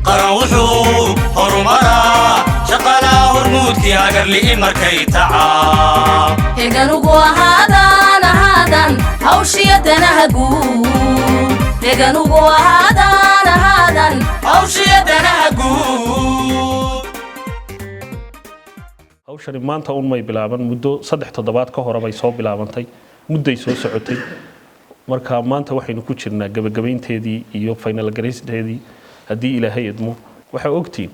Qaran wuxuu horumaraa shaqalaa hormuudkii hagarli'i markay tacaa. Heganugu ahaadaan ahaadan hawshiya danaha guud, heganugu ahaadaan ahaadan hawshiya danaha guud. Hawshani maanta un may bilaaban, muddo 3 toddobaad ka hore bay soo bilaabantay, mudday soo socotay. Marka maanta waxaynu ku jirnaa gebagabaynteedii iyo finalgaraynteedii, haddii Ilaahay idmo. Waxaa ogtiin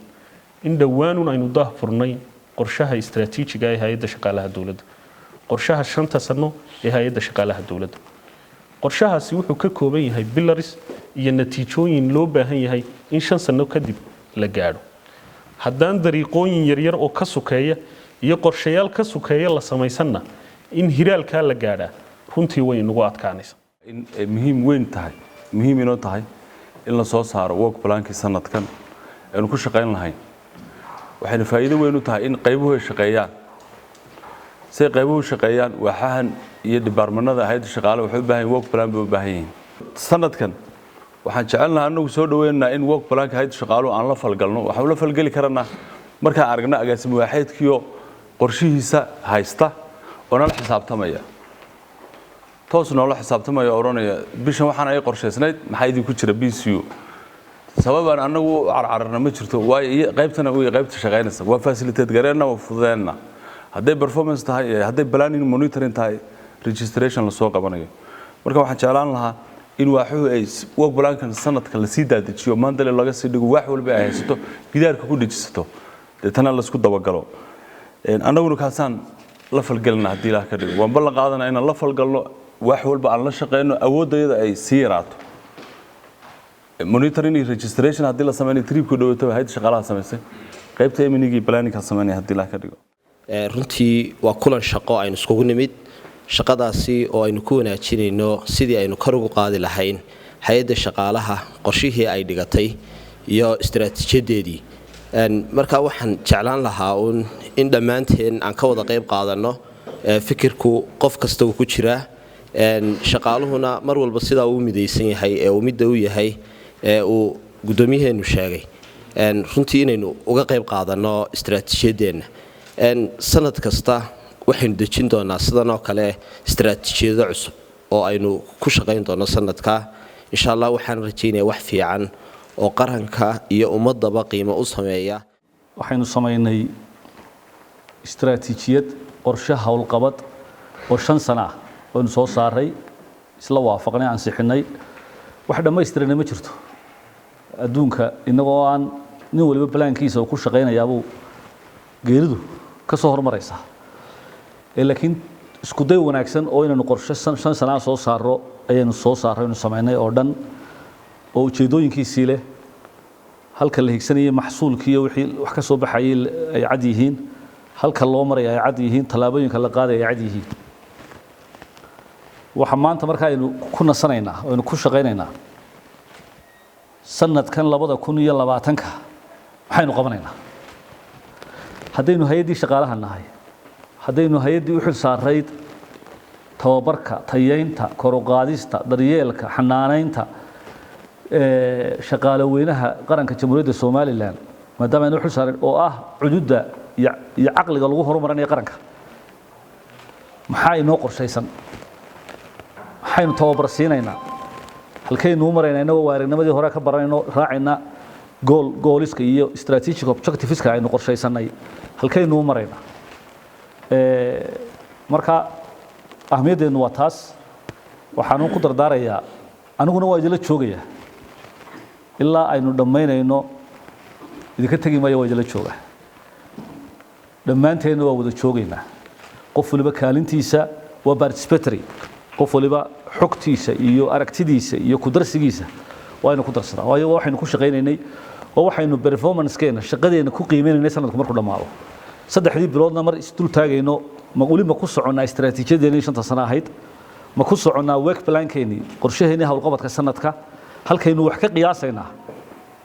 in dhowaanun aynu daah furnay qorshaha istaraatiijiga ee hay-adda shaqaalaha dowladda, qorshaha 5-ta sano ee hay-adda shaqaalaha dowladda. Qorshahaasi wuxuu ka kooban yahay pillars iyo natiijooyin loo baahan yahay in 5 sano kadib la gaadho. Haddaan dariiqooyin yaryar oo ka sukeeya iyo qorshayaal ka sukeeya la samaysanna, in hiraalkaa la gaadhaa runtii way inagu adkaanaysa. In ay muhiim weyn tahay, muhiim inoo tahay in la soo saaro work plankii sanadkan aynu ku shaqayn lahayn. Waxayna faa'iido weyn u tahay in qaybuhu ay shaqeeyaan. Say qaybuhu shaqeeyaan, waaxahan iyo departmentnada hay'adda shaqaale waxay u baahan yihiin work plan bay u baahan yihiin. Sanadkan waxaan jecelnahay, anagu soo dhaweynaynaa in work planka hay'adda shaqaaluhu aan la falgalno. Waxaan la falgeli karanaa markaan aragna agaasimo waaxeedkiyo qorshihiisa haysta oo nala xisaabtamaya, toos noola xisaabtamaya oo odhanaya: "Bishan waxaan ay qorshaysnayd, maxaa idinku jira BCU?" Sababaan annagu u carcararna ma jirto, waayo iyo qaybtana way qaybta shaqaynaysa, waa facilitate gareenna, waa fududeenna, hadday performance tahay, hadday planning, monitoring tahay, registration lasoo qabanayo. Marka waxaan jeclaan lahaa in waaxuhu ay work plankan sanadka lasii daadajiyo, mandale laga sii dhigo, wax walba ay haysato gidaarka ku dhejisato, deetana laisku dabagalo. Annaguna kaasaan la falgelina, haddii Ilaah ka dhigo. Waan ballan qaadanaa inaan la falgalno, wax walba aan la shaqeyno, awooddayada ay sii yaraato. Monitoring iyo registration haddii la sameynayo, tripka dhawaato hay'adda shaqaalaha samaysay, qaybta M&E planningka sameynaya, haddii Ilaah ka dhigo. Runtii waa kulan shaqo aynu iskugu nimid, shaqadaasi oo aynu ku wanaajinayno sidii aynu kor ugu qaadi lahayn hay-adda shaqaalaha, qorshihii ay dhigatay iyo istaraatiijiyadeedii. Marka waxaan jeclaan lahaa uun in dhammaanteen aan ka wada qayb qaadanno. Fikirku qof kasta uu ku jiraa, shaqaaluhuna mar walba sidaa uu midaysan yahay ee uu midda u yahay ee uu guddoomiyaheenu sheegay, runtii inaynu uga qayb qaadanno istaraatiijiyadeenna. Sanad kasta waxaynu dejin doonaa sidan oo kale istaraatiijiyado cusub oo aynu ku shaqayn doono sanadka, insha Allah. Waxaan rajaynaya wax fiican oo qaranka iyo ummadaba qiimo u sameeya. Waxaynu samaynay istaraatiijiyad, qorshe howlqabad oo 5 sano ah waynu soo saaray, isla waafaqnay, ansixinay. Wax dhammaystirana ma jirto adduunka, innagoo aan nin waliba plankiisa uu ku shaqaynayaabuu geeridu ka soo hormaraysaa. Laakiin isku day wanaagsan oo inaynu qorshe 5 sanaa soo saaro ayaynu soo saarray, aynu samaynay oo dhan, oo ujeeddooyinkiisii leh, halka la higsanayay, maxsuulkii iyo wixii wax ka soo baxayay ay cad yihiin, halka loo maraya ay cad yihiin, tallaabooyinka la qaadaya ay cad yihiin. Waxa maanta marka aynu ku nasanaynaa oo aynu ku shaqaynaynaa sanadkan 2020-ka maxaynu qabanaynaa, haddaynu hay-addii shaqaalaha nahay, haddaynu hay-addii u xil saarayd tababarka, tayeynta, kor u qaadista, daryeelka, xanaanaynta shaqaale weynaha qaranka Jamhuuriyadda Somaliland, maadaama aynu u xil saarayn oo ah cududda iyo caqliga lagu horumarinayo qaranka. Maxaa inoo qorshaysan? Maxaynu tababar siinaynaa? Halkaynuu maraynaa, innagoo waa aragnimadii hore ka baranayno, raacayna goalska iyo strategic objectiveska aynu qorshaysanay? Halkaynuu maraynaa? Marka ahmiyaddeennu waa taas. Waxaanu ku dardaarayaa, aniguna waa idinla joogayaa ilaa aynu dhammaynayno, idinka tegi maayo, waa idinla joogaa. Dhammaanteenna waa wada joogaynaa. Qof waliba kaalintiisa waa participatory, qof waliba xogtiisa iyo aragtidiisa iyo ku darsigiisa waa aynu ku darsadaa, waayo waxaynu ku shaqaynaynay oo waxaynu performancekeena, shaqadeena ku qiimeynaynay sanadku markuu dhammaado, saddexdii biloodna mar isdul taagayno: ma weli ma ku soconnaa istaraatiijiyadeenii 5-ta sano ahayd? Ma ku soconnaa work plankeenii, qorshaheenii howlqabadka sanadka? Halkaynu wax ka qiyaasaynaa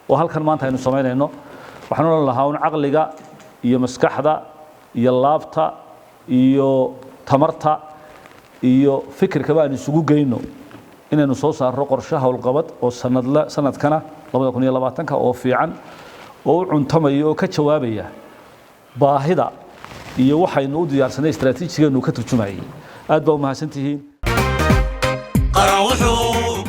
oo halkan maanta aynu samaynayno. Waxaan odhan lahaa un caqliga iyo maskaxda iyo laabta iyo tamarta iyo fikirkaba aan isugu geyno inaynu soo saarro qorshe howlqabad oo sanadla sanadkana. 2020 oo fiican oo u cuntamaya oo ka jawaabaya baahida iyo waxaynu u diyaarsanay istaraatiijigeenu ka turjumayay. Aad baa u mahadsantihiin. Qaran wuxuu